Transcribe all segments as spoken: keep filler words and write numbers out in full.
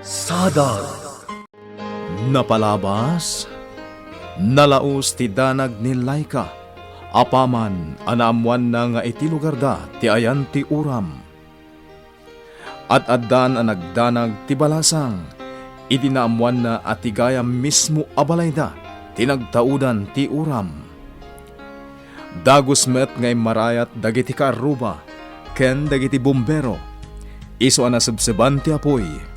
Sadag. Napalabas, nalaus ti danag ni Laika, apaman a naammoanna nga iti lugarda ti ayan ti uram. Ad-addan a nagdanag ti balasang, idi naammoanna a ti gayam mismo a balayda ti nagtaudan ti uram. Dagus met nga immarayat dagiti kaarruba ken dagiti bumbero, isu a nasebseban ti apuy.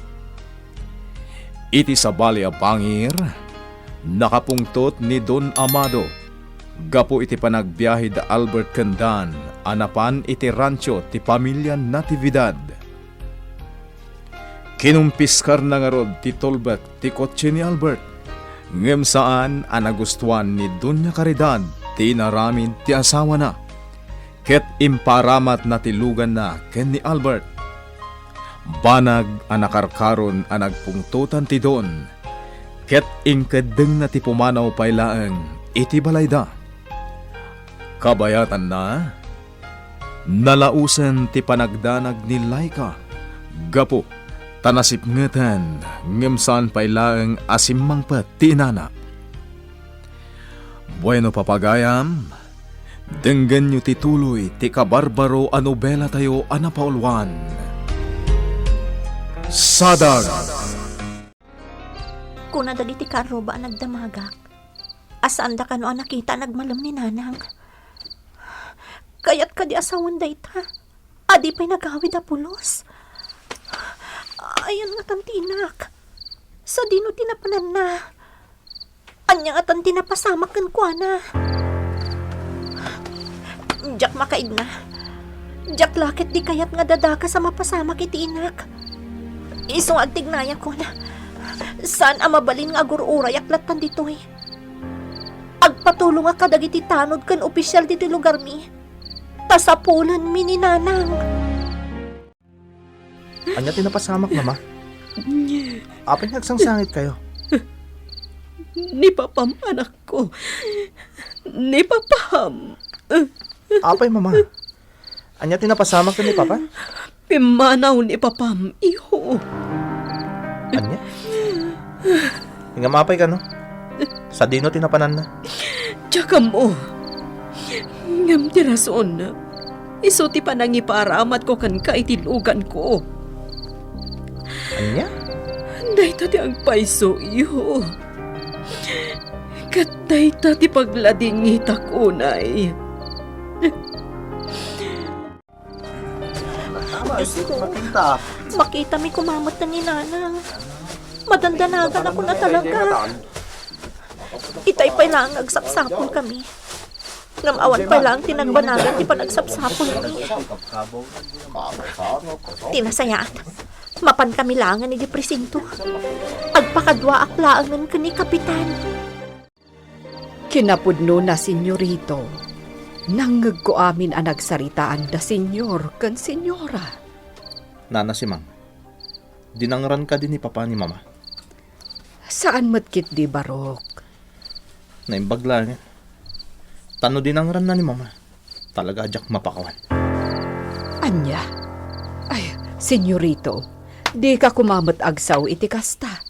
Iti sabali a bangir, nakapungtot ni Don Amado gapu iti panagbiahe da Albert ken Dan a napan iti rancho ti pamilya Natividad. Kinumpiskarna ngarud ti tulbek ti kotse ni Albert, ngem saan a nagustuan ni Doña Caridad ti inaramid ti asawana, ket impaaramatna ti luganna ken ni Albert. Banag a nakarkaron a nagpungtotan ti Don, ket inkeddengna ti pumanaw pay laeng iti balayda. Kabayatanna, nalausen ti panagdanag ni Laika gapu ta nasipngeten ngem saan pay laeng a simmangpet ti inana. Bueno, papagayam, denggenyo ti tuloy ti kabarbaro a nobelatayo a napauluan, Sadag. Kuna dagiti kaarruba a nagdamagak a saanda kano a nakita a nagmalem ni Nanang. Kayat kadi a sawen dayta a di pay nagawid a pulos? Ayan ngatan ti inak? Sadino ti napananna? Ania ngatan ti napasamak kenkuana? Diak makaigna. Diak la ket di kayat nga dadakas a mapasamak iti inak. Isu nga agtignayakon, saan a mabalin nga agur-urayak lattan ditoy. Agpatulongak kadagiti tanod ken opisial ditoy lugarmi, ta sapulenmi ni Nanang. Ania ti napasamak, Mama? Apay nga agsangsangitkayo? Ni Papam, anakko. Ni Papam. Apay, Mama? Ania ti napasamak ken ni Papa? Pimmanaw ni Papam, iho. Ania? Ngem apay kano? Sadino ti napananna? Diak ammo. Ngem ti rason, isu ti panangipaaramatko kenka iti luganko. Ania? Dayta ti agpayso, iho. Ket dayta ti pagladingitak unay. Diyos ko. Makita. Makitami koma met ni Nanang. Madandanagakon a talaga. Itay pay laeng nga agsapsapulkami. Ngem awan pay laeng ti nagbanagan ti panagsapsapulmi. Ti nasayaat, mapankami laengen idiay presinto. Agpakaduaak laengen ken ni Kapitan. Kinapudnona, Senyorito, nangngegko amin a nagsaritaan da Senyor ken Senyora. Nana Simang, dinangran kadi ni Papa ni Mama? Saan met ketdi, Barok. Naimbag laengen. Ta no dinangranna ni Mama, talaga a diak mapakawan. Ania? Ay, Senyorito, dika koma met agsao iti kasta.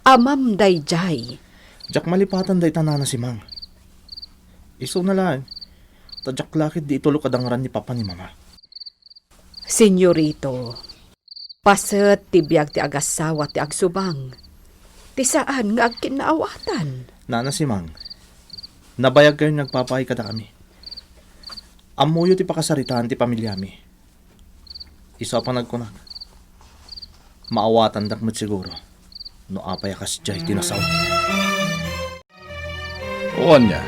Amam daydiay. Diak malipatan dayta, Nana Simang. Isuna laeng, ta diak la ketdi itulok a dangran ni Papa ni Mama. Senyorito, paset ti biag ti agassawa ti agsubang, ti saan nga agkinnaawatan. Nana Simang, nabayagkayon nga agpapaay kadakami. Ammoyo ti pakasaritaan ti pamiliami. Isu a panagkunak, maawatandak met siguro no apay a kasdiay ti nasaom. O ania,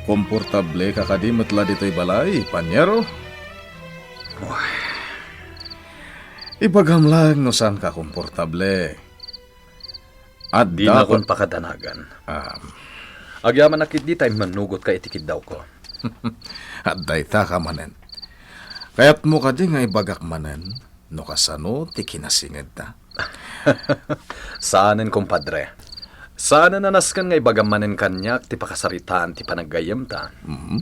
komportable ka kadi met la ditoy balay, panyero? Uy, ibagam laeng no saan ka komportable. Adda Dinakon pa- pakadanagan. Ah. Agyamanak ketdi ta immanugotka iti kiddawko. Adda ita ka manen. Kayatmo kadi nga ibagak manen no kasano ti kinasingedta? Saanen, kumpadre. Saanen a nasken nga ibagam manen kaniak ti pakasaritaan ti panaggayyemta. Mhm.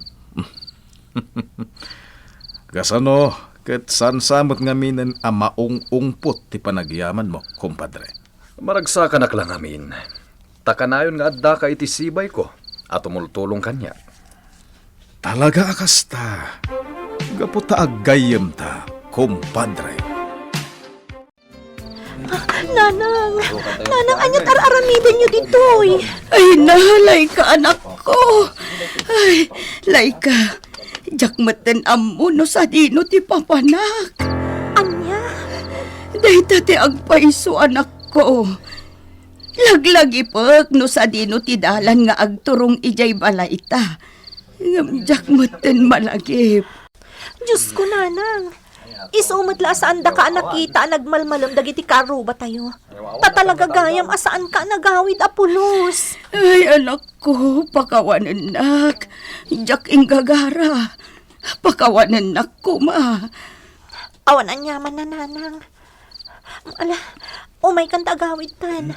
Kasano, Ket saan sa met ngaminen a maung-ungpot ti panagyamanmo, kumpadre. Maragsakanak la ngamin, ta kanayon nga addaka iti sibayko a tumultulong kaniak. Talaga a kasta, gapu ta aggayyemta, kumpadre. Nanang, Nanang, ania ti ar-aramidenyo ditoy? Ay, na, Laika, anakko. Ay, Laika, diak metten ammo no sadino ti papanak. Ania? Dayta ti agpayso, anakko. Laglagipek no sadino ti dalan nga agturong idiay balayta. Ngem diak metten malagip. Diosko, Nanang, isu met la a saandaka a nakita a nagmalmalem dagiti kaarrubatayo. Ta talaga gayam a saanka a nagawid a pulos. Ay, anakko, pakawanennak. Diak inggagara. Pakawanennak koma. Awan aniaman, Nanang. Ala, umaykan ta agawidtan.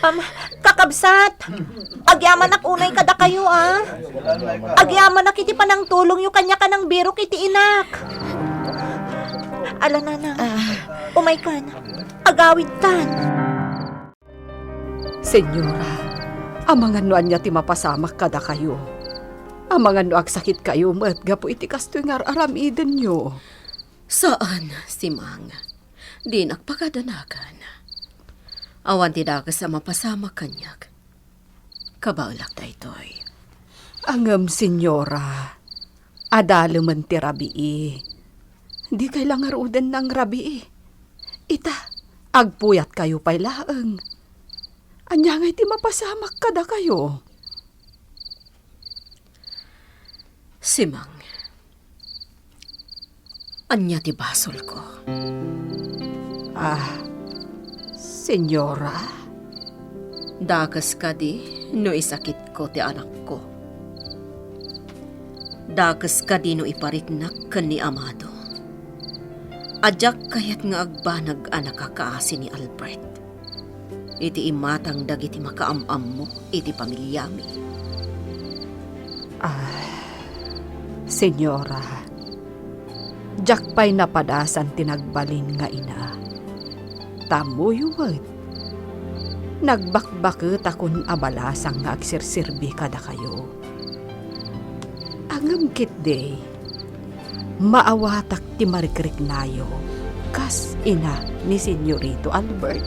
Am, kakabsat, agyamanak unay kadakayo, a. Agyamanak iti panangtulongyo kaniak a nangbirok iti inak. Ala, Nanang, umaykan. Agawidtan. Senyora, amangan no ania ti mapasamak kadakayo. Amangan no agsakitkayo met gapu iti kastoy nga ar-aramidenyo. Saan, Simang. Dinak pagadanagan. Awan ti dakes a mapasamak kaniak. Kabaelak daytoy. Ngem, Senyora, adalemen ti rabii. Dikay la ngaruden nangrabii. Ita, agpuyatkayo pay laeng. Ania ngay ti mapasamak kadakayo? Simang, ania ti basolko? Ah, Senyora? Dakes kadi no isakitko ti anakko? Dakes kadi no ipariknak ken ni Amado? A diak kayat nga agbanag a nakakaasi ni Albert iti imatang dagiti makaam-ammo iti pamiliami. Ah, Senyora, diak pay napadasan ti nagbalin nga ina. Ta ammoyo met, nagbakbaketakon a balasang nga agserserbi kadakayo. Ngem ketdi, maawatak ti marikriknayo kas ina ni Senyorito Albert.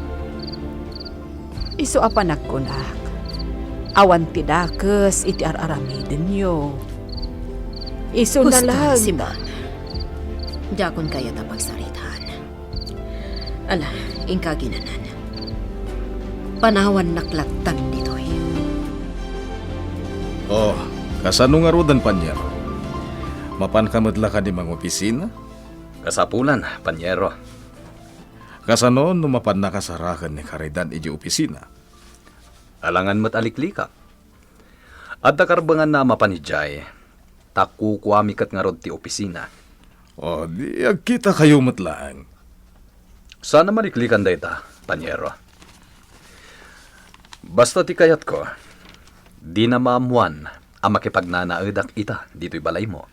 Isu a panagkunak, awan ti dakes iti ar-aramidenyo. Isuna Husto, laeng. Simon. Diakon kayat a pagsaritaan. Ala, inka aginanan. Panawannak lattan ditoy. Oh, kasano ngaruden, Panyero? Mapanka met la kadi mangopisina? Kasapulan, Panyero. Kasano no mapannaka saraken ni Caridad idiay opisina? Alangan met a liklikak. Adda karbenganna a mapan idiay, ta kukuami ket ngarud ti opisina. O, di agkitakayo met laeng. Saan a maliklikan dayta, Panyero. Basta ti kayatko, dina maammoan a makipagnanaedak ita ditoy balaymo.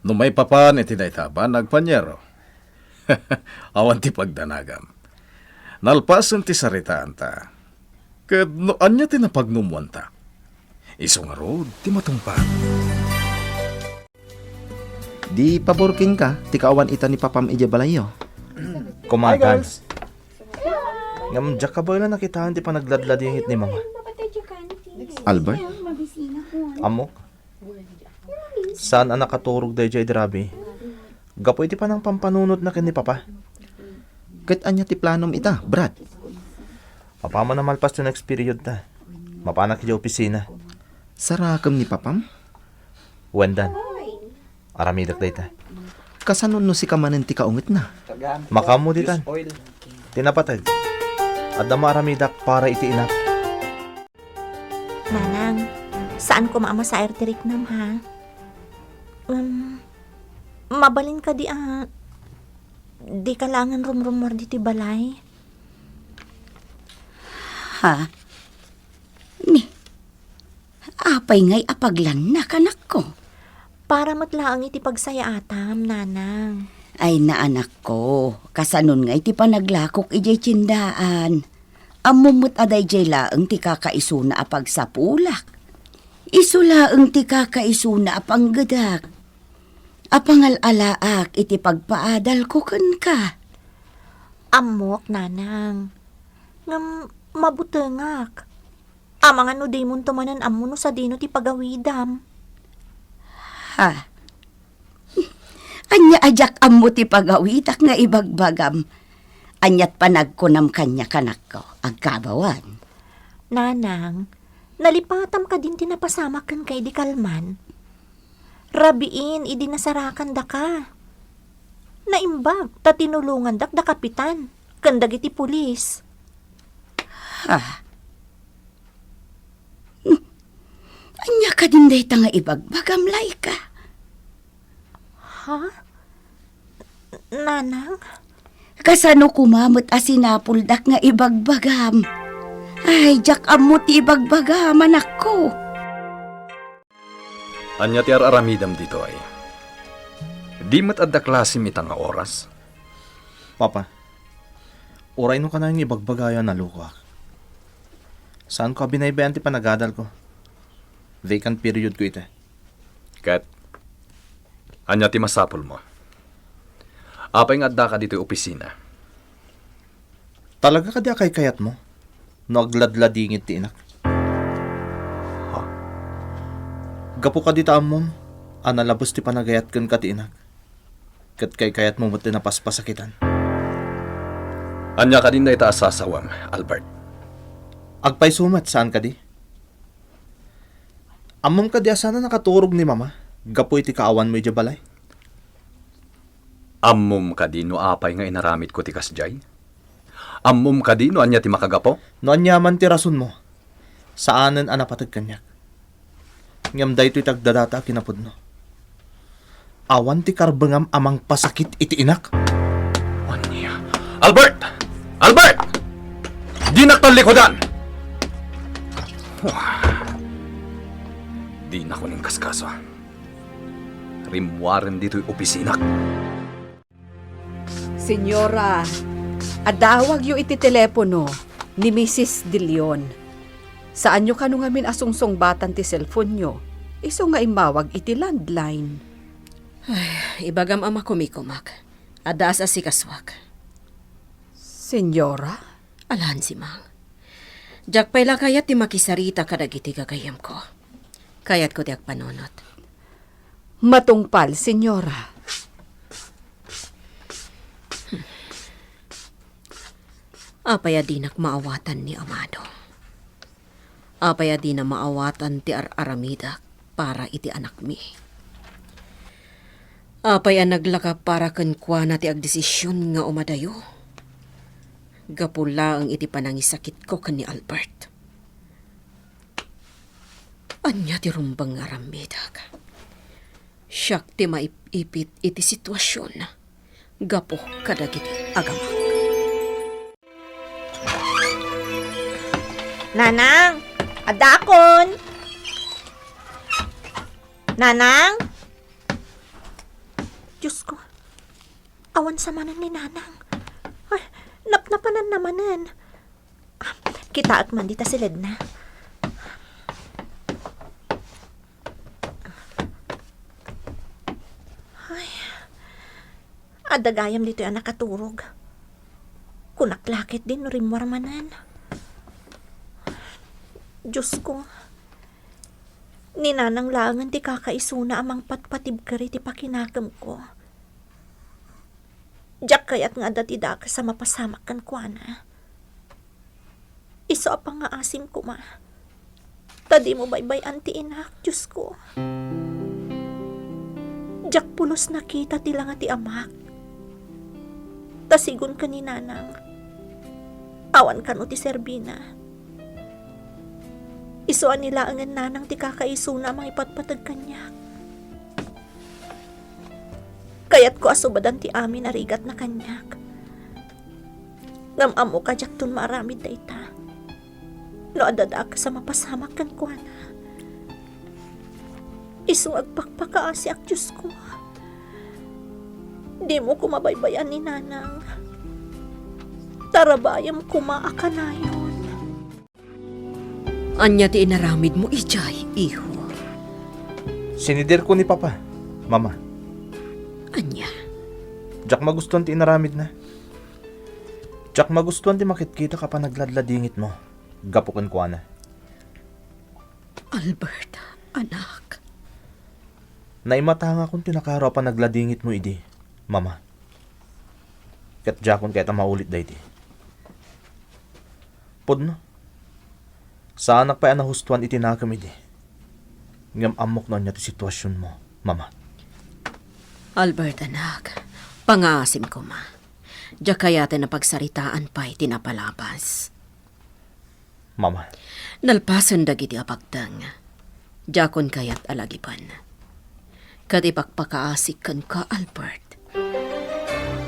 No maipapan iti dayta a banag, Panyero, awan ti pagdanagam. Nalpasen ti saritaanta. Ket no ania ti napagnumoanta, isu ngarud ti matungpal. Di pabor kenka ti kaawan ita ni Papam idiay balayyo? Kumagan. Ngem diak kabaelan a kitaen ti panagladladingit ni Mama. Albert? Ammok. Saan a nakaturog daydiay idi rabii gapu iti panangpampanunotna ken ni Papa. Ket ania ti planom ita, Brad? Mapaman a malpas ti next period ta, mapanak idiay opisina. Sarakem ni Papam? Wen, Dan. Aramidek dayta. Kasano no sika manen ti kaungetna? Makaammo ditan. Ti napateg, adda maaramidak para iti inak. Nanang, saan koma a masair ti riknam, ha? Um, mabalin kadi a dika laengen rumrummuar ditoy balay? Ha? Ni, apay ngay a paglannak, anakko? Para met laeng iti pagsayaatam, Nanang. Ay, naanakko, kasanon nga iti panaglakok idiay tiendaan? Ammom met a daydiay laeng ti kakaisuna a pagsapulak. Isu laeng ti kakaisuna a panggedak, a pangal-alaak iti pagpaadalko kenka. Ammok, nanang. Ngem mabutengak. Amangan no dimonto manen ammo no sadino ti pagawidam. Ha? Ania a diak ammo ti pagawidak nga ibagbagam? Aniat panagkunam kaniak, anakko? Agkabawan. Nanang, nalipatam kadin ti napasamak kenka idi kalman? Rabiin idi nasarakandaka. Naimbag ta tinulongandak da kapitan ken dagiti pulis. Ha? Ania kadin dayta nga ibagbagam, Laika? Ha? Nanang? Kasano koma met a sinapuldak nga ibagbagam? Ay, diak ammo ti ibagbagam, anakko. Ania ti ar-aramidem ditoy? Di met adda klasim ita nga oras? Papa, uray no kanayon nga ibagbagayo a nalokoak. Saanko a binaybay-an ti panagadalko. Vacant period ko ita. Ket, ania ti masapulmo? Apay nga addaka ditoy opisina? Talaga kadi a kaykayatmo no agladladingit ti inak? Ha? Gapu kadi ta ammom a nalabes ti panagayat kenka ti inak, ket kaykayatmo met ti napaspasakitan. Ania kadin dayta a sasawem, Albert? Agpayso met, saan kadi? Ammom kadi a saan a nakaturog ni Mama gapu iti kaawanmo idiay balay? Ammom kadi no apay nga inaramidko ti kasdiay? Ammom kadi no ania ti makagapu? No aniaman ti rasonmo, saanen a napateg kaniak. Ngem daytoy ti agdadata a kinapudno. Awan ti karbengam a mangpasakit iti inak. Ania? Albert! Albert! Dinak tallikudan! Dinak uning kaskaso. Rimmuaren ditoy opisinak. Senyora, adda awagyo iti telepono ni Misis De Leon. Saanyo kano ngamin a sungsungbatan ti cellphone-yo, isu nga immawag iti landline. Ay, ibagam a makumikumak. Adda as-asikasuak. Senyora? Alansi, Mang. Diak pay la kayat ti makisarita kadagiti gagayyemko. Kayatko ti agpanunot. Matungpal, Senyora. Apay a dinak maawatan ni Amado? Apay a dina maawatan ti ar-aramidak para iti anakmi? Apay a naglaka para kenkuana ti agdesision nga umadayo? Gapu laeng iti panangisakitko ken ni Albert. Ania ti rumbeng nga aramidek? Siak ti maip-ipit iti situasion gapu kadagiti agamak. Nanang, addaakon! Nanang? Diyos ko, awan sa manen ni Nanang. Ay, napnapananna manen. Kitaek man dita siledna. Ay, adda gayam ditoy a nakaturog. Kunak la ketdin no rimmuar manen. Diyos ko, ni Nanang laengen ti kakaisuna a mangpatpatibker iti pakinakemko. Diak kayat nga adda ti dakes a mapasamak kenkuana. Isu a pangngaasim koma ta dimo baybay-an ti inak, Diyos ko. Diak pulos nakita ti langa ti amak. Ta sigun ken ni Nanang, awan kano ti serbina. Isu a ni laengen Nanang ti kakaisuna a mangipatpateg kaniak. Kayatko a subadan ti amin a rigatna kaniak. Ngem ammok a diakton maaramid dayta no adda dakes a mapasamak kenkuana. Isu nga agpakpakaasiak, Diyos ko. Dimo koma baybay-an ni Nanang. Tarabayem koma a kanayon. Ania ti inaramidmo idiay, iho? Sinidirko ni Papa, Mama. Ania? Diak magustuan ti inaramidna. Diak magustuan ti makitkitak a panagladladingitmo gapu kenkuana. Albert, anak. Naimatangakon ti nakaro a panagladingitmo idi, Mama. Ket diakon kayat a maulit daydi. Pudno, saanak pay a nahustoan iti nakem idi. Ngem ammok no ania ti situasionmo, Mama. Albert, anak, pangaasim koma. Diak kayaten a pagsaritaan pay ti napalabas. Mama. Nalpasen dagiti a pagteng. Diakon kayat a lagipen. Ket ipakpakaasik kenka, Albert.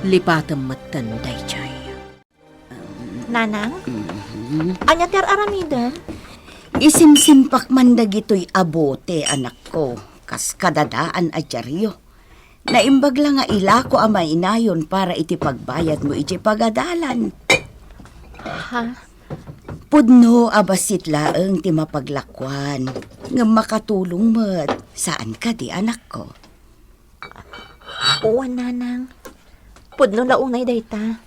Lipatem metten daydiay. Nanang? Mhm. Ania ti ar-aramidem? Isimsimpak man dagitoy a bote, anakko, kas kadadaan a diario. Naimbag la nga ilako a mainayon para iti pagbayadmo iti pagadalan. Ha? Pudno a bassit laeng ti mapaglakuan, ngem makatulong met, saan kadi, anakko? Wen, Nanang. Pudno la unay dayta.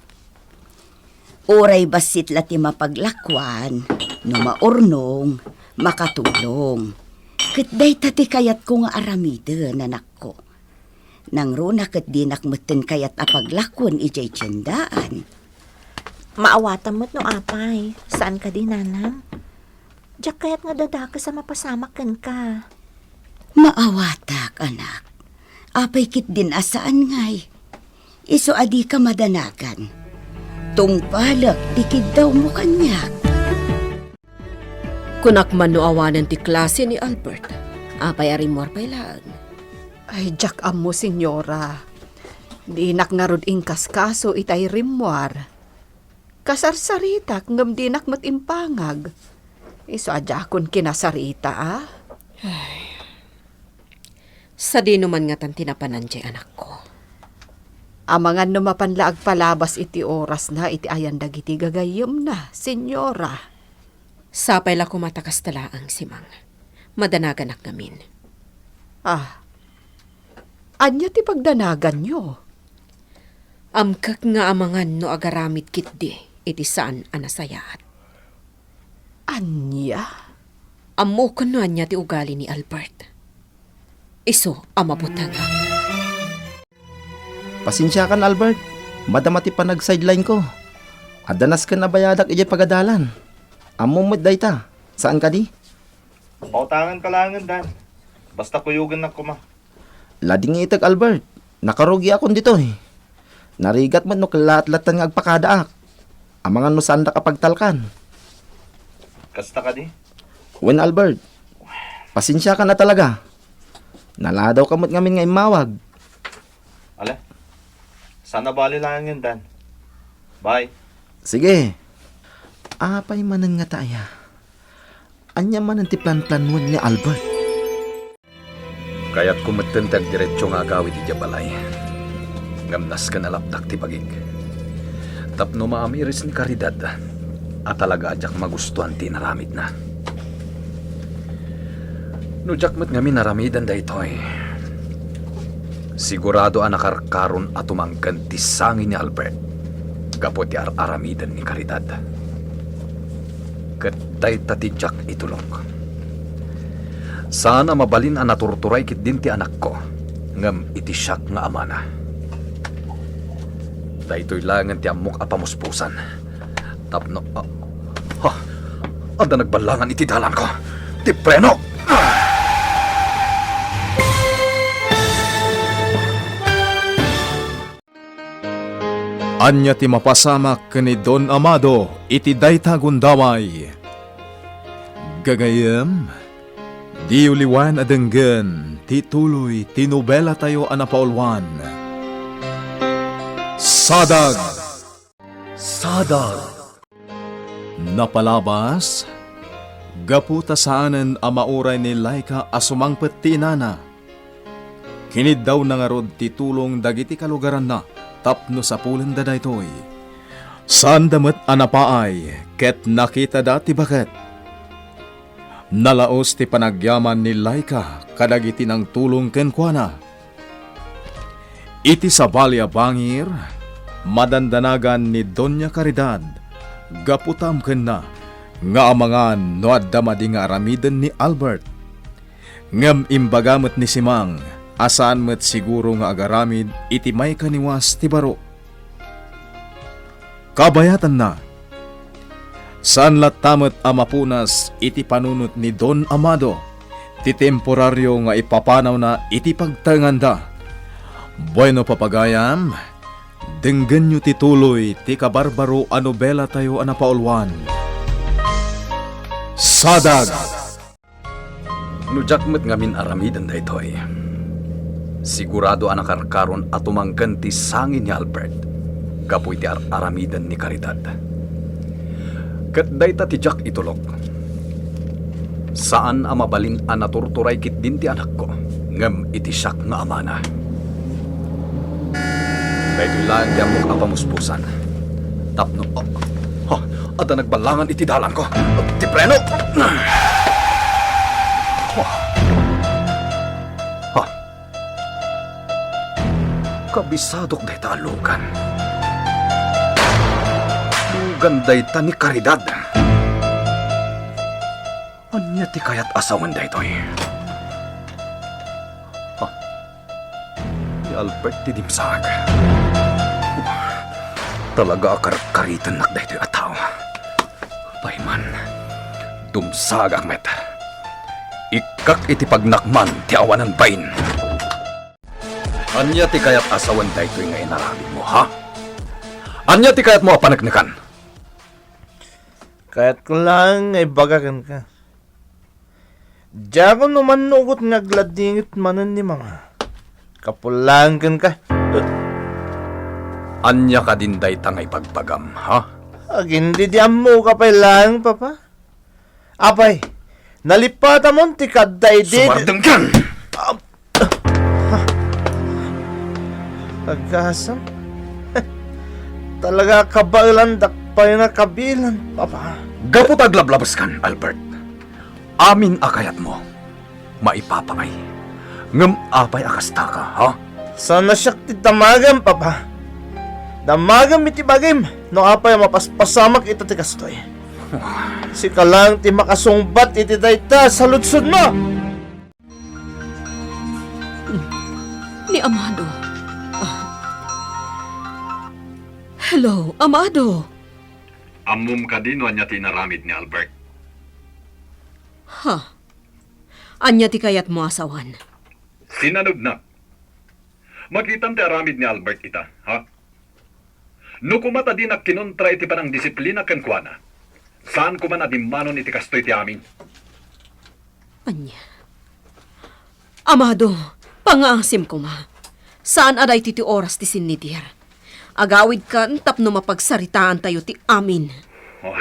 Uray bassit la ti mapaglakuan, no maurnong, makatulong. Ket dayta ti kayatko nga aramiden, anakko. Nangruna ket dinak metten kayat a paglakuen idiay tiendaan. Maawatam met no apay, saan kadi, Nanang? Diak kayat nga dadakes a mapasamak kenka. Maawatak, anak. Apay ketdin a saan ngay? Isu a dika madanagan. Tungpalek ti kiddawmo kaniak. Kunak man no awanen ti klase ni Albert. Apay a rimmuar pay laeng? Ay, diak ammo, Senyora. Dinak ngarud inkaskaso itay rimmuar. Kasarsaritak ngem dinak met impangag. Isu a diakon kinasarita, a? Ay. Sadino man ngatan ti napanan diay anakko? Amangan no mapan la agpalabas iti orasna iti ayan dagiti gagayyemna, Senyora. Sapay la koma ta kasta laeng, Simang. Madanaganak ngamin. Ah, ania ti pagdanaganyo? Amkek nga amangan no agaramid ketdi iti saan a nasayaat. Ania? Ammok no ania ti ugali ni Albert. Isu a mabutengak. Pasensiakan, Albert. Madama ti panag-sideline ko. Adda nasken a bayadak idiay pagadalan. Ammom met dayta, saan kadi? Pautangan ka laengen, Dan. Basta kuyogennak koma. Ladingitek, Albert. Nakarugiakon ditoy. Narigat met no kellaat lattan nga agpakadaak. Amangan no saandak a pagtalkan. Kasta kadi? Wen, Albert. Pasensiakan a talaga. Naladawka met ngamin nga immawag. Ala, saan a bale laengen, Dan. Bye. Sige. Apay manen ngata aya? Ania manen ti planplanuan ni Albert? Kayatko metten ti agdiretso nga agawid idiay balay. Ngem nasken a lapdak ti bagik. Tapno maamiris ni Caridad, a talaga a diak magustuan ti inaramidna. No diak met ngamin aramiden daytoy, sigurado a nakarkaron a tumangken ti sangi ni Albert gapu ti ar-aramiden ni Caridad. Ket dayta ti diak itulok. Saan a mabalin a naturturay ketdin ti anakko, ngem iti siak nga amana. Daytoy laengen ti ammok a pamuspusan. Tapno, ah, ha, adda nagballangan iti dalanko. Ti prenok! Ania ti mapasamak ken ni Don Amado iti dayta gundaway? Gagayyem, diyo liwaen a denggen ti tuloy ti nobelatayo a napauluan, Sadag. Sadag. Napalabas, gapu ta saanen a mauray ni Laika a sumangpet ti inana. Kiniddawna ngarud ti tulong dagiti kalugaranna tapno sapulenda daytoy. Saanda met a napaay ket nakitada ti baket. Nalaus ti panagyaman ni Laika kadagiti nangtulong kenkuana. Iti sabali a bangir, madandanagan ni Doña Caridad gapu ta amkenna nga amangan no adda madi nga aramiden ni Albert. Ngem imbaga met ni Simang a saan met siguro nga agaramid iti maikaniwas ti baro. Kabayatanna, saan latta met a mapunas iti panunot ni Don Amado ti temporario nga ipapanawna iti pagtaenganda. Bueno, papagayam, denggenyo ti tuloy ti kabarbaro a nobelatayo a napauluan. Sadag! No diak met ngamin aramiden daytoy, sigurado a nakarkaron a tumangken ti sangin ni Albert gapu iti ar-aramiden ni Caridad. Ket dayta ti diak itulok. Saan a mabalin a naturturay ketdin ti anakko, ngem iti siak nga amana. Daytoy laeng ti ammok a pamuspusan. Tapno, oh, ha, adda nagballangan iti dalangko. Ti preno! Ha. Ha. Kabisadok dayta a lugan. Lugan dayta ni Caridad. Ania ti kayat a sawen daytoy? Ha. Ni Albert ti dimsaag. Talaga a karkaritennak daytoy a tao. Pay man, dumsaagak met. Ikkak iti pagnakman ti awanan bain. Ania ti kayat a sawen daytoy nga inaramidmo, ha? Ania ti kayatmo a paneknekan? Kayatko laeng nga ibaga kenka. Diakon no mannugot nga agladingit manen ni Mama. Kapu laeng kenka. Ania kadin dayta nga ibagbagam, ha? Agin di ammoka pay laeng, Papa. Apay, nalipatamon ti kadda idi. Sumardengkan! Ah, ah. Agasem. Talaga a kabaelandak pay nga kabilan, Papa. Gapu ta aglablabeskan, Albert. Amin a kayatmo, maipapaay. Ngem apay a kastaka, ha? Saan a siak ti damagem, Papa. Damagem iti bagim no apay a mapaspasamak ita ti kastoy. Sika laeng ti makasungbat iti dayta a saludsodmo. Ni Amado. Ah. Hello, Amado. Ammom kadi no ania ti inaramid ni Albert? Ha? Ania ti kayatmo a sawen? Sinanebnak. Makitam ti aramid ni Albert ita, ha? No koma ta dinak kinontra iti panangdisiplina kenkuana, saan koma a dimmanon iti kastoy ti amin. Ania? Amado, pangngaasim koma. Saan a daytoy ti oras ti sinnitir. Agawidkan tapno mapagsaritaantayo ti amin. Oh,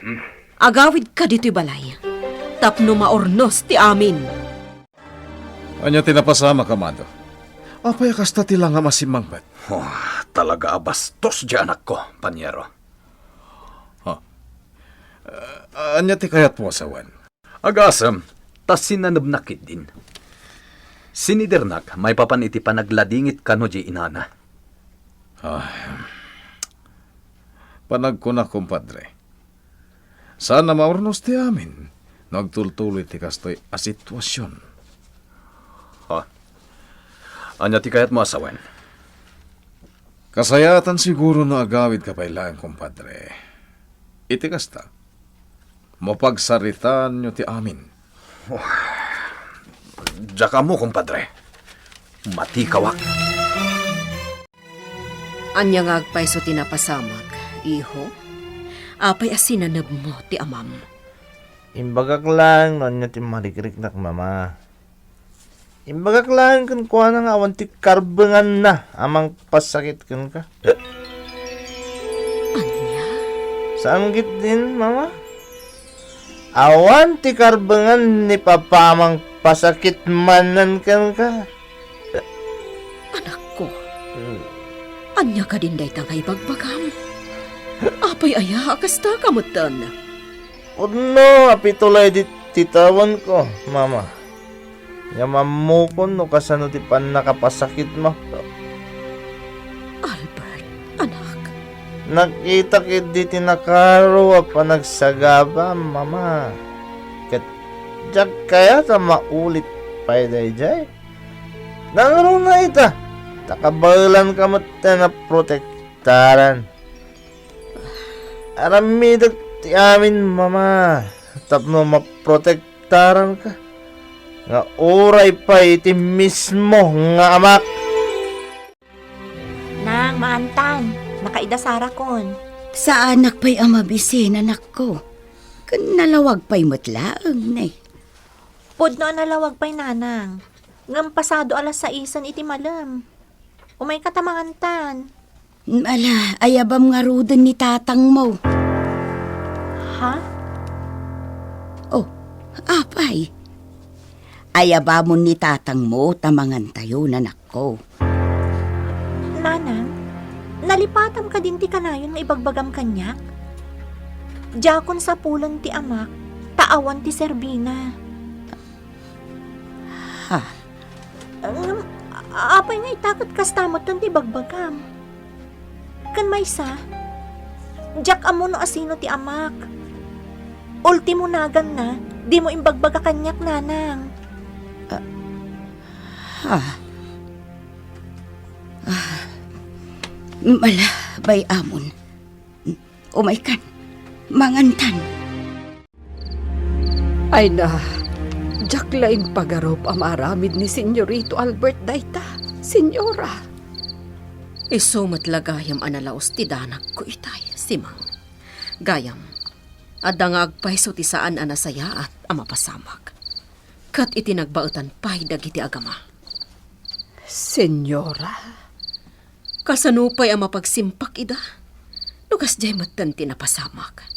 hmm. Agawidka ditoy balay tapno maurnos ti amin. Ania ti napasamak, Amado? Apay a kasta ti langam a simmangpet? Oh, talaga a bastos diay anakko, paniero. Ha? Ah, ania ti kayatmo a sawen? Agasem, ta sinanebnak ketdin. Sinidirnak maipapan iti panagladingit kano diay inana. Ah, panagkunak, kumpadre. Saan a maurnos ti amin no agtultuloy ti kastoy a situasion. Ha? Ania ti kayatmo a sawen? Kasayaatan siguro no agawidka pay laeng, kumpadre. Iti kasta, mapagsaritaanyo ti amin. Oh, diak ammo, kumpadre. Matikawak. Ania nga agpayso ti napasamak, iho? Apay a sinanebmo ti amam? Imbagak laeng no ania ti marikriknak, Mama. Imbagak laeng kenkuana nga awan ti karbenganna a mangpasakit kenka. Ania? Saan ketdin, Mama? Awan ti karbengan ni Papa a mangpasakit manen kenka. Ania kadin dayta nga ibagbagam? Apay aya a kasta ka metten? Pudno a pito la idi ti tawenko, Mama. Ania mammukon no kasano ti pannakapasakitmo. Albert, anak. Nakitak idi ti nakaro a panagsagabam, Mama. Ket diak kayat a maulit pay daydiay. Nangruna ita, ta kabaelanka metten a protektaran. Aramidek ti amin, Mama, tapno maprotektaranka, nga uray pay iti mismo nga amak. Nang, maantan, nakaida Sarakon. Saanak pay a mabisin, anakko. Ken nalawag pay met laeng, ne. Pudno a nalawag pay, Nanang. Ngem pasado alas saisen iti malem. Umayka ta mangantan. Ala, ayabam ngaruden ni tatangmo. Ha? Oh, apay? Ayabamon ni tatangmo ta mangantayo, anakko. Nanang, nalipatam kadin ti kanayon nga ibagbagam kaniak? Diakon sapulen ti amak, ta awan ti serbina. Ha? Ngem, a-, apay nga ita ket kasta metten ti ibagbagam? Ken maysa, diak ammo no asino ti amak. Ultimo naganna, dimo imbagbaga kaniak, Nanang. Ah. Ha? Ah. Ala, bay-amon. Umaykan. Mangantan. Ay na, diak la impagarup a maaramid ni Senyorito Albert dayta, Senyora. Isu met la gayam a nalaus ti danagko itay, Simang. Gayam, adda nga agpayso ti saan a nasayaat a mapasamak. Ket iti nagbaetan pay dagiti agama. Senyora? Kasano pay a mapagsimpak ida? No kasdiay metten ti napasamak.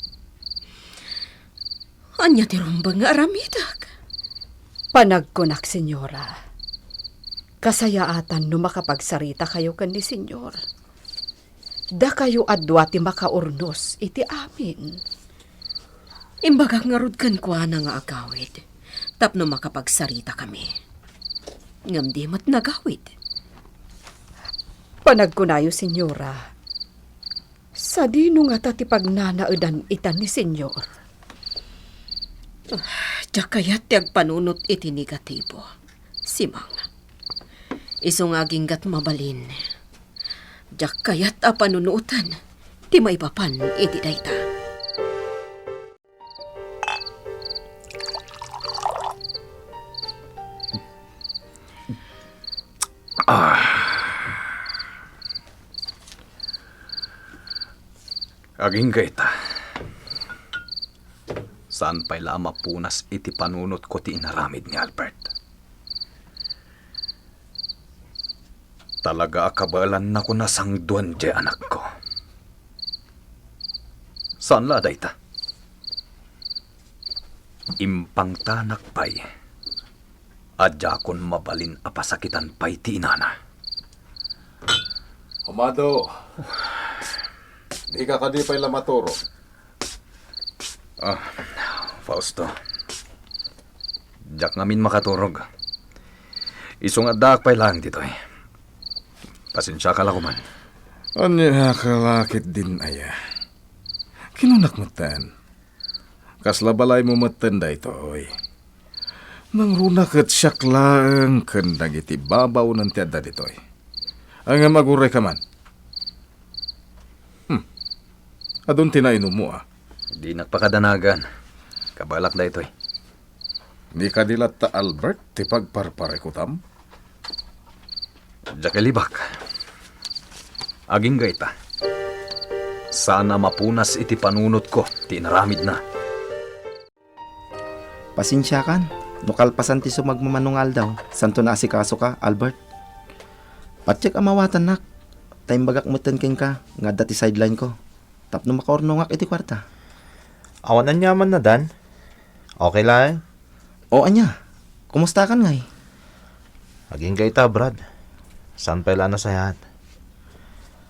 Ania ti rumbeng nga aramidek? Panagkunak, Senyora, kasayaatan no makapagsaritakayo ken ni Senyor. Dakayo a dua ti makaurnos iti amin. Imbagak ngarud kenkuana nga agawid tapno makapagsaritakami. Ngem di met nagawid. Panagkunayo, Senyora, sadino ngata ti pagnanaedan ita ni Senyor? Ah, diak kayat ti agpanunot iti negatibo, Simang. Isu nga aginggat mabalin, diak kayat a panunoten ti maipapan iti dayta. Ah. Agingga ita. Saan pay la a mapunas iti panunotko ti inaramid ni Albert. Talaga a kabaelannako a sangduan diay anakko. Saan la a dayta. Impangtanak pay a diakon mabalin a pasakitan pay ti inana. Amado, dika kadi pay la maturog? Ah, Fausto. Diak ngamin makaturog. Isu nga addaak pay laeng ditoy. Pasensiaka la koman. Ania ka la ketdin aya? Kinunak metten. Kasla balaymo metten daytoy. Nangruna ket siak laeng ken dagiti babaonen ti adda ditoy. Ngem agurayka man. Hmm. Adun ti nainummo, a. Dinak pakadanagan. Kabaelak daytoy. Di kadi latta Albert ti pagparparikutam? Diak ilibak. Agingga ita. Saan a mapunas iti panunotko ti inaramidna. Pasensiakan no kalpasan ti sumagmamano nga aldaw, santo naasikasoka, Albert. Patiek a mawatannak, ta imbagak metten kenka nga adda ti sideline-ko tapno makaurnongak iti kuarta. Awan aniamanna, Dan. Okay laeng? O ania, kumustakan ngay? Agingga ita, Brad. Saan pay la a nasayaat.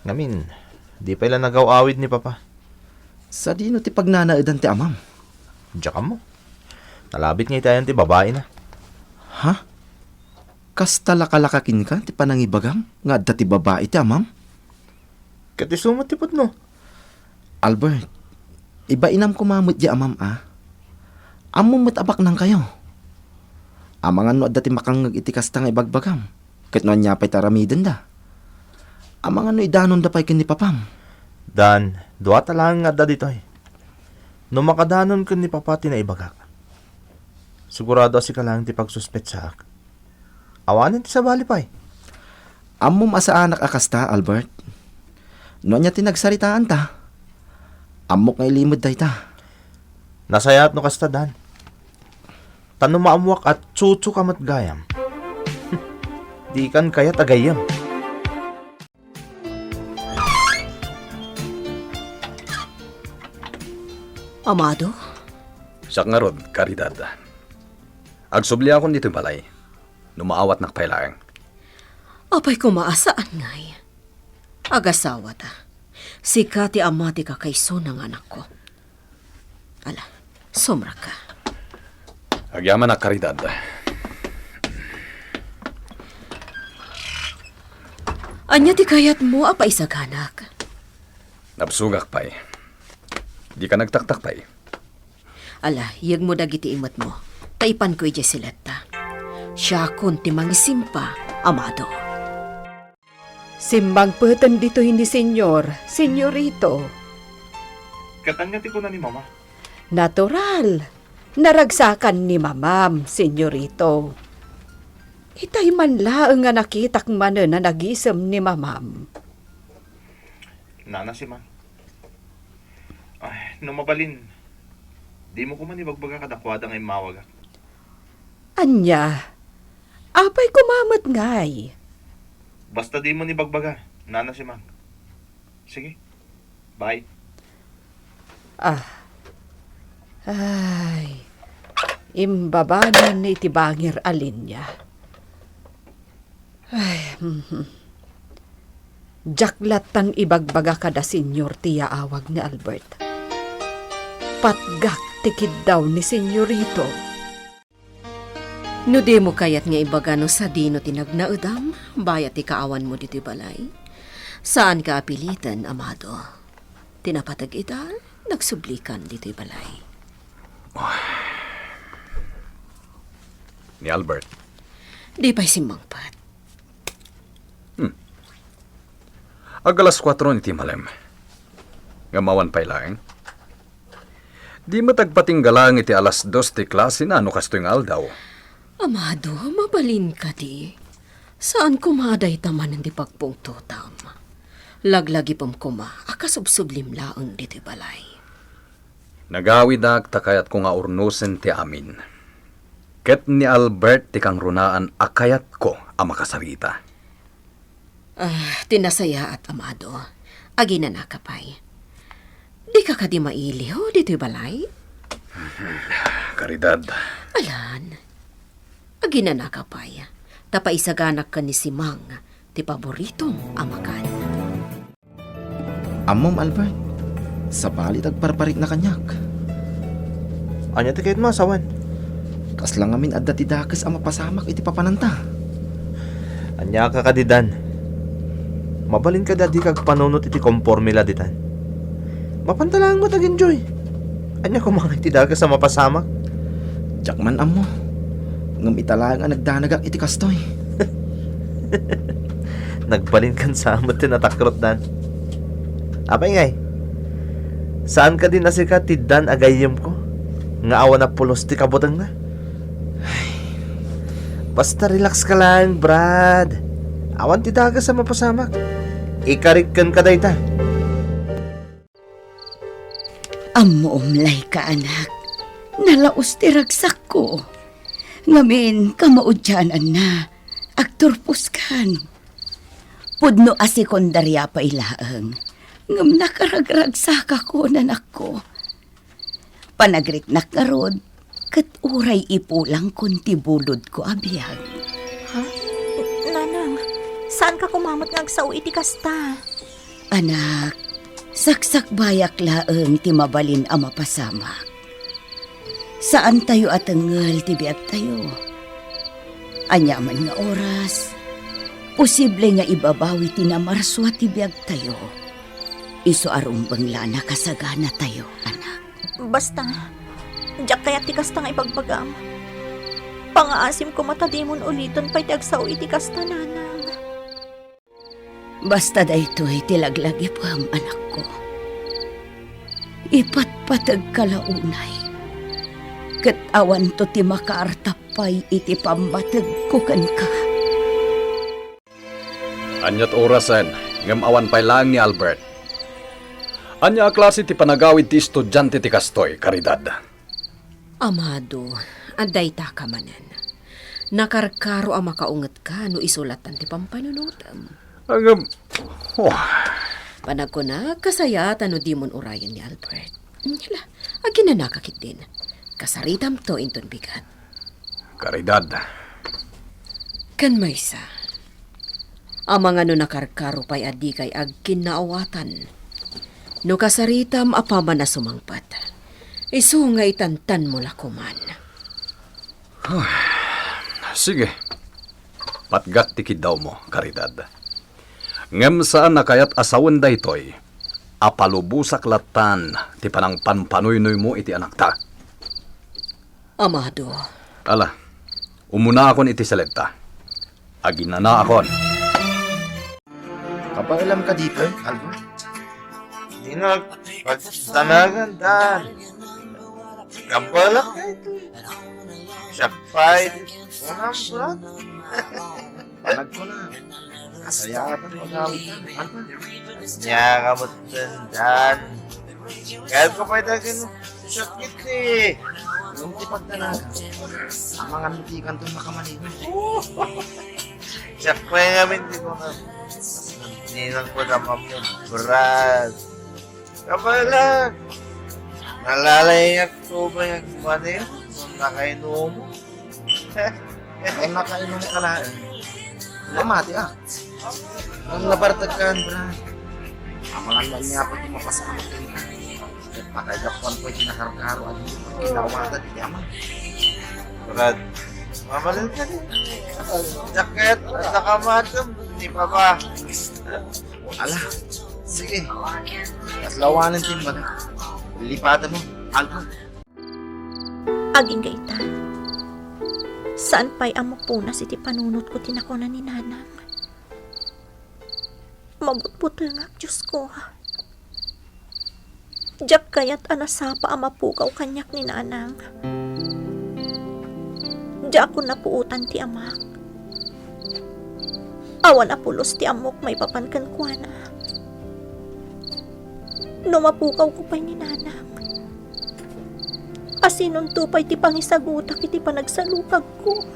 Ngamin, di pay la nagaw-awid ni Papa. Sadino ti pagnanaedan ti amam? Diak ammo. Nalabit nga iti ayan ti babaina. Ha? Kasta lakalaka kenka ti panangibagam nga adda ti babai ti amam? Ket isu met ti pudno. Albert, ibainam koma met di amam a. Ammom met a baknangkayo. Amangan no adda ti makangngeg iti kasta nga ibagbagam, ket no ania pay ti aramidenda. Amangan no idanonda pay ken ni Papam. Dan, duata laeng nga adda ditoy. No makadanon ken ni Papa ti naibagak, sigurado a sika laeng ti pagsuspetsaak. Awanen ti sabali pay. Ammom a saanak a kasta, Albert. No ania ti nagsaritaanta, ammok nga ilimed dayta. Nasayaat no kasta, Dan. Ta no maammoak a tsutsu ka met gayam, dikan kayat a gayyem. Amado? Siak ngarud, Caridad. Agsubliakon ditoy balay. No maawatnak pay laeng. Apay koma a saan ngay? Agasawata. Sika ti ama ti kakaisuna nga anakko. Ala, sumraka. Agyamanak, Caridad. Ania ti kayatmo a paisaganak? Nabsogak pay. Dika nagtaktak pay. Ala, yegmo dagiti imetmo, ta ipanko idiay siletta. Siakon ti mangisimpa, Amado. Simmangpeten ditoy ni Senyor, Senyorito. Ket ania ti kuna ni Mama? Natural. Naragsakan ni Mamam, Senyorito. Itay man laeng nga nakitak manen a nagisem ni Mamam. Nana Simang. Ay, no mabalin, dimo koma ibagbaga kadakuada nga immawagak. Ania? Apay koma met ngay? Basta dimo ibagbaga, Nana Simang. Sige. Bye. Ah. Ay. Imbabanan iti bangir a linia. Ay, mhm. Diak lattan ibagbaga kada Senyor ti yaawag ni Albert. Patgak ti kiddaw ni Senyorito. No dimo kayat nga ibaga no sadino ti nagnaedam, bayat ti kaawanmo ditoy balay, saanka a piliten, Amado. Ti napateg ita, nagsublikan ditoy balay. Ni Albert. Di pay simmangpet. Hmm. Ag alas kuatro iti malem. Ngem awan pay laeng. Di met agpatingga laeng iti alas dos ti klasena no kastoy nga aldaw. Amado, mabalin kadi? Saan koma a dayta manen ti pagpungtotam. Laglagipem koma a kasubsublim laeng ditoy balay. Nagawidak ta kayatko nga urnosen ti amin. Ket ni Albert ti kangrunaan a kayatko a makasarita. Ah, ti nasayaat, Amado. Aginanaka pay. Dika kadi mailiw ditoy balay? Caridad. Alan, aginanaka pay. Ta paisaganak ken ni Simang ti paboritom a makan. Ammom, Albert, sabali ti agparparikna kaniak. Ania ti kayatmo a sawen? Kasla ngamin adda ti dakes a mapasamak iti papananta. Ania ka kadi, Dan? Mabalin kadi a dika agpanunot iti komporme la ditan? Mapanta laeng met ag-enjoy. Ania koma ngay ti dakes a mapasamak? Diak man ammo. Ngem ita laeng a nagdanagak iti kastoy. Nagbalinkan sa met ti natakrot, Dan. Apay ngay? Saan kadi a sika ti Dan a gayyemko nga awan a pulos ti kabutengna? Basta relax ka lang, Brad. Awan ti dakes a mapasamak. Ikarik kenka dayta. Ammoom layka, anak. Nalaos ti ragsakko. Ngamin, kamaudiananna, agturposkan. Pudno a sekundaria pay laeng, ngem nakaragragsakakon, anakko. Panagriknak ngarud, ket uray ipulangkon ti bulodko a biag. Ha? Nanang, saanka koma met nga agsao iti kasta? Anak, saksakbayak laeng ti mabalin a mapasamak. Saantayo a tengngel ti biagtayo. Aniaman nga oras, posible nga ibabawi ti namarsua ti biagtayo. Isu a rumbeng la a nakasaganatayo, anak. Basta, diak kayat ti kasta nga ibagbagam. Pangaasim koma ta dimon uliten pay ti agsao iti kasta, nanang. Basta daytoy ti laglagipem, anakko. Ipatpategka la unay, ket awanto ti makaartap pay iti pammategko kenka. Aniat orasen, ngem awan pay laeng ni Albert. Ania a klase ti panagawid ti estudiante ti kastoy, Caridad? Amado, adda ita ka manen. Nakarkaro a makaungetka no isu lattan ti pampanunotem. Ngem, oh. Panagkunak, kasayaatan no dimon urayen ni Albert. Hala, aginanaka ketdin. Kasaritamto inton bigat. Caridad. Ken maysa, amangan no nakarkaro pay a dikay agkinnaawatan. No kasaritam a paman a sumangpet, isu nga itantanmo la koman. Sige. Patgak ti kiddawmo, Caridad. Ngem saan a kayat a sawen daytoy a palubosak lattan ti panangpanpanoynoymo iti anakta. Amado. Ala, umunaakon iti seletta. Aginanaakon. Kabaelam ka ditoy, Albert? Dinag pagdanagan, Dan. Kabalak ka ito. Siak pay, unam, Brad. Panagko na. Kasayaatan pagawid na. Ano? Nia ka met, Dan. Kayat ko pay dagen sakit, eh. Ngem ti pagdanagan, amangan no dikanto makamalino. Siak pay ngamin ti kunam. Ninang ko naman mo, Brad. Kabaelam. Nalalayat ko ba yung manil? Kung nakainom? Kung nakainom ka laeng, mamati, ah. Ang nabartag ka, Brad. Amangan man niya pa di mapasama ka. Ket pakaigapuan ko iti nakarkaro a di kinawatan iti ama. Brad, mamalin ka din. Jacket, at nakamatam, di pa ba? Ala, sige. At lawanan din ba? Lipatan mo, Albert. Agingga ita, saan pay a mapunas iti panunotko ti nakuna ni Nanang. Mabugbutengak, Diosko. Diak kayat a nasapa a mapukaw kaniak ni Nanang. Diakon napuotan ti amak. Awan a pulos ti ammok maipapan kenkuana. No mapukawko pay ni Nanang, asinonto pay ti pangisagutak iti panagsalukagko?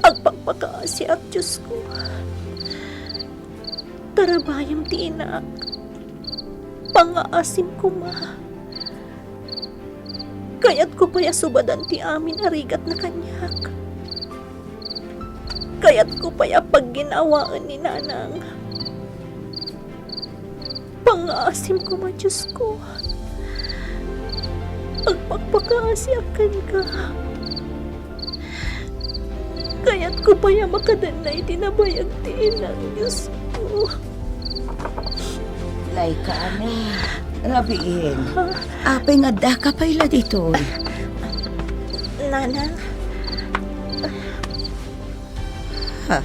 Agpakpakaasiak, Diosko. Tarabayem ti inak. Pangaasim koma. Kayatko pay a subadan ti amin a rigatna kaniak. Kayatko pay a pagginawaen ni Nanang. Pangaasim koma, Diosko. Agpakpakaasiak kenka. Kayatko pay a makadannay ti nabayag ti inak, Diosko. Laika, anak. Rabiin. Apay nga addaka pay la ditoy? Nanang. Ha?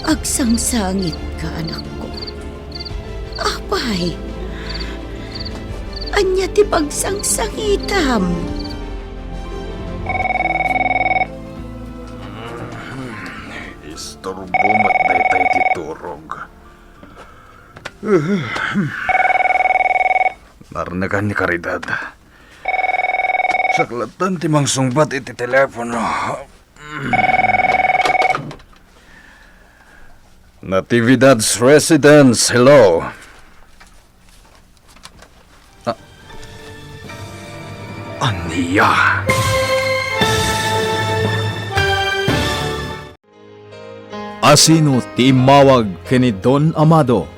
Agsangsangitka, anakko. Apay, ania ti pagsangsangitam? Isturbo met daytay ti turog. Narnekan ni Caridad. Siak lattan ti mangsungbat iti telepono. Natividad's Residence, hello. Ah. Ania? Asino ti immawag ken ni Don Amado?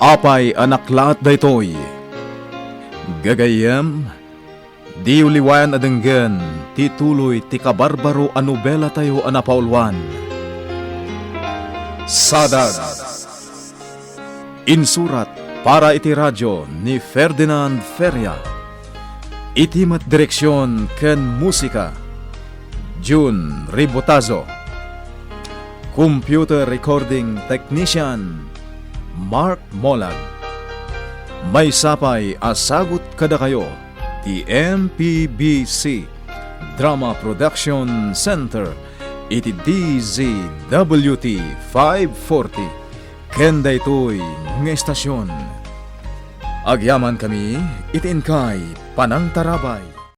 Apay a naklaat daytoy? Gagayyem, diyo liwayan a denggen ti tuloy ti kabarbaro a nobelatayo a napauluan, Sadag. Insurat para iti radio ni Ferdinand Feria. Iti met direksion ken musika, Jun Ribotazo. Computer recording technician, Mark Molag. Maysa pay a sagut kadakayo ti M P B C Drama Production Center iti D Z W T five forty. Ken daytoy nga estasion, agyamankami iti inkay panangtarabay.